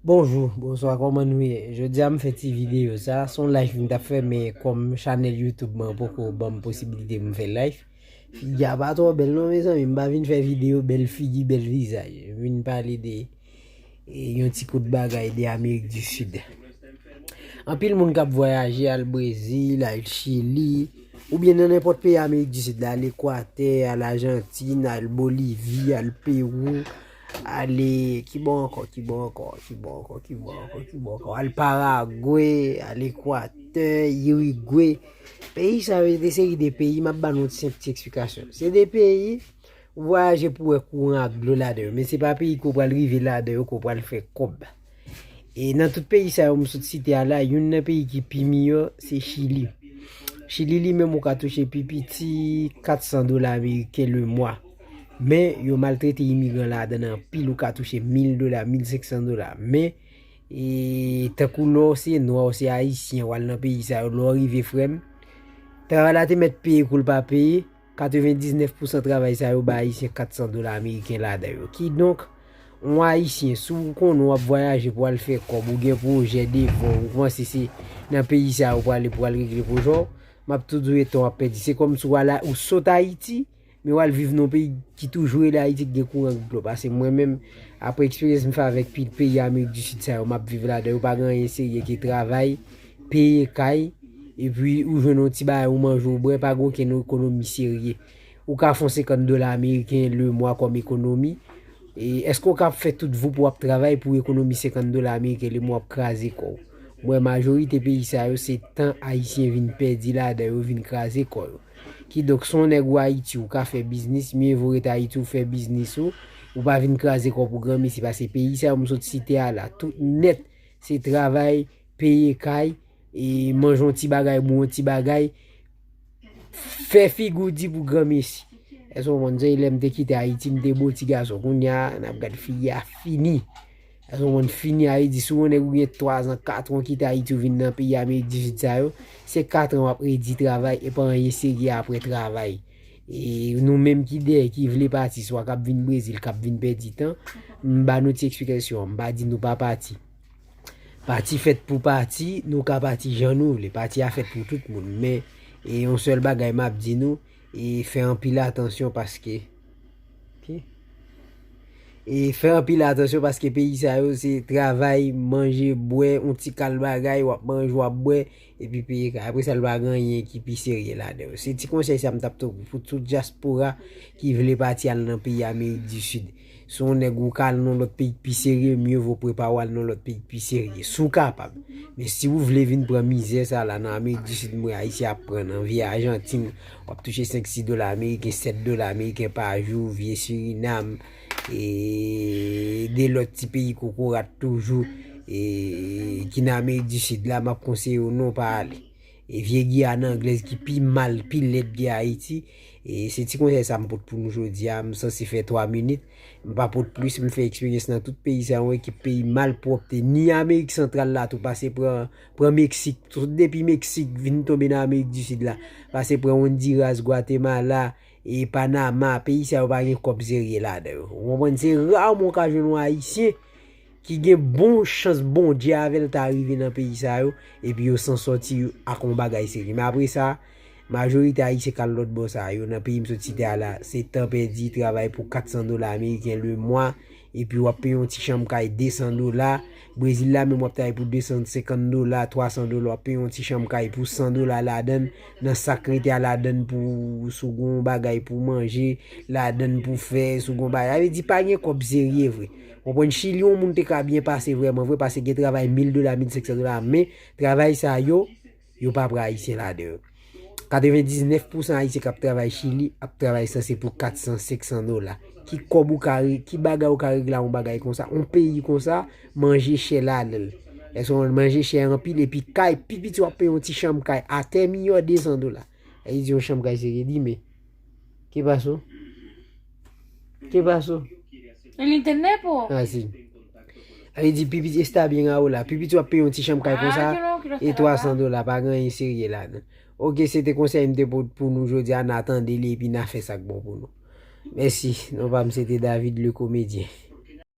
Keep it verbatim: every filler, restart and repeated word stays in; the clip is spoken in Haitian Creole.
Bonjou, bonswa, kòman nou ye? Jodi a m fè ti videyo sa, se yon live m t ap fè, men kòm chanèl YouTube mwen poko ban m posibilite pou m fè live, figi a pa twò bèl non, mezanmi, m pa vin fè videyo bèl figi, bèl vizaj. M vin pale de e, yon ti kout bagay de Amerik di Sid. Anpil moun k ap vwayaje, al Brezil, al Chili, oubyen nan nenpòt peyi Amerik di Sid la, al Ekwatè, al Ajantin, al Bolivi, al Pewou, ale, kibò ankò, kibò ankò, kibò ankò, kibò ankò, kibò ankò, al Paragwe, al Ekwatè, Irigwe. Peyi sa yo, se de seri de peyi, m ap ba nou senp ti eksplikasyon. Se de peyi, ou vwayaje pou wè kouran ak dlo ladan yo, men se pa peyi ke w pral rive ladan yo ke w pral fè kòb. E nan tout peyi sa yo m sot site a la, youn nan peyi ki pi miyò, se Chili. Chili li menm ou ka touche pi piti kat san dola ameriken le mwa. Men yo maltrete imigran ladan l anpil, ou ka touche mil dola, mil senk san dola. Men, e, tankou lè w se nwa, w se ayisyen, w al nan peyi sa yo, lè w rive frè m, travay la te mèt peye kou l pa peye, katrevendiznèf pousan travay sa yo bay ayisyen kat san dola ameriken ladan yo. Kidonk, yon ayisyen, si w konnen w ap vwayaje pou al fè kòb, ou gen pwojè devan w, ou panse se nan peyi sa yo pou ale pou al regle pwojè w, m ap tou di w etan w ap pèdi. Se kòmsi w al, ou sot Ayiti, men w al viv nan yon peyi ki toujou rele Ayiti, ki gen kouran, ki dlo. Paske mwen menm, apre eksperyans m fè avèk pil peyi Amerik di Sid sa yo, m ap viv ladan yo, pa gen anyen serye ke travay, peye kay, epi ou jwenn yon ti bagay ou manje ou bwè, pa gen okenn ekonomi serye. Ou ka fè yon senkant dola ameriken le mwa kòm ekonomi. E èske w ka fè tout vi w pou w ap travay pou ekonomi senkant dola ameriken le mwa, w ap kraze kò w? Mwen, majorite peyi sa yo, se tan ayisyen vin pèdi ladan yo, vin kraze kò yo. Kidonk, si w nèg ou Ayiti, ou ka fè biznis, mye vo w ret Ayiti, ou fè biznis ou, ou pa vin kraze kò w pou granmesi, paske peyi sa yo m sot site a la, tout nèt, se travay, peye kay, e manje yon ti bagay, bwè yon ti bagay, fè figi w di pou granmesi. Èske w konprann? Se lè m te kite Ayiti, m te bo ti gason. Kounye a, n ap gad figi a fini. Èske w konprann? Fini, a vle di, si w yon nèg ou gen twa zan, kat an w kite Ayiti, ou vin nan peyi Amerik di Sid sa yo, se kat an w ap redi travay, e pa anyen serye apre travay. E nou menm ki dèyè, ki vle pati, swa k ap vin Brezil, k ap vin pèdi tan, m ba nou ti eksplikasyon an, m pa di nou pa pati. Pati fèt pou pati, nou ka pati jan nou vle. Pati a fèt pou tout moun. Men, e yon sèl bagay m ap di nou, e fè anpil atansyon paske, ok? E fè anpil atansyon paske peyi sa yo se travay, manje, bwè, yon ti kal bagay, w ap manje, w ap bwè, epi peye kay. Apre sa, l pa gen anyen ki pi serye ladan yo. Se ti konsèy sa m t ap tankou pou tout dyaspora ki vle pati al nan peyi Amerik di Sid. Si w nèg ou ka al nan lòt peyi k pi serye, mye vo prepare w al nan lòt peyi k pi serye, si w kapab. Men si w vle vin pran mizè sa la nan Amerik di Sid, m wè Ayisyen ap pran nan vye Ajantin, w ap touche senk sis dola ameriken, sèt dola ameriken pa jou, vye Sirinam, e de lòt ti peyi kokorat toujou, e ki nan Amerik di Sid la, m ap konseye w non pa ale. E vye Giyàn anglèz ki pi mal, pi lèd ke Ayiti. E se ti konsèy sa m pot pou nou jodi a. M sanse fè twa minit. M pa pot plis, m fè eksperyans nan tout peyi sa yo, ekip peyi malpwòpte. Ni Amerik Santral la tou, pase pran, pran Meksik. Tout depi Meksik vin tonbe nan Amerik di Sid la. Pase pran Honduras, Gwatemala, e Panama. Peyi sa yo pa gen kòb serye ladan yo. Ou konprann? Se raman w ka jwenn yon Ayisyen ki gen bon chans Bondye avè l ta rive nan peyi sa yo, epi yo san sòti ak yon bagay serye. Men apre sa, majorite Ayisyen k al lòt bò sa yo, nan peyi m sot site a la, se tan pèdi, travay pou kat san dola ameriken le mwa, epi w ap peye yon ti chanm kay de san dola. Brezil la menm w ap travay pou de san senkant dola, twa san dola, w ap peye yon ti chanm kay pou san dola ladan l, nan sa k rete a ladan l pou si w gen yon bagay pou w manje, ladan l pou w fè, si w gen yon bagay. Sa vle di pa gen kòb serye vre. Konprann, Chili, yon moun te ka byen pase vrèman vre, paske gen travay mil dola, mil senk san dola, men travay sa yo, yo pa pran Ayisyen ladan yo. Katrevendiznèf pousan Ayisyen k ap travay Chili ap travay sanse pou kat san, senk san dola. Ki kòb ou ka re-, ki bagay ou ka regle a yon bagay konsa? Yon peyi konsa, manje chè ladan l. Èske w manje chè anpil, epi kay, pi piti w ap peye yon ti chanm kay, atè miyò de san dola. Sa vle di yon chanm kay se redi, men. Ke paso? Ke paso? El entiende, po. Ah, si. Sa vle di, pi piti, está bien ahora. Pi piti w ap peye yon ti chanm kay konsa, e twa san dola, pa gen anyen serye ladan. Ok, se te konsèy m te pot pou nou jodi a, n a tande li, epi n a fè sa k bon pou nou. Mèsi, non pa m se te David le Comédien.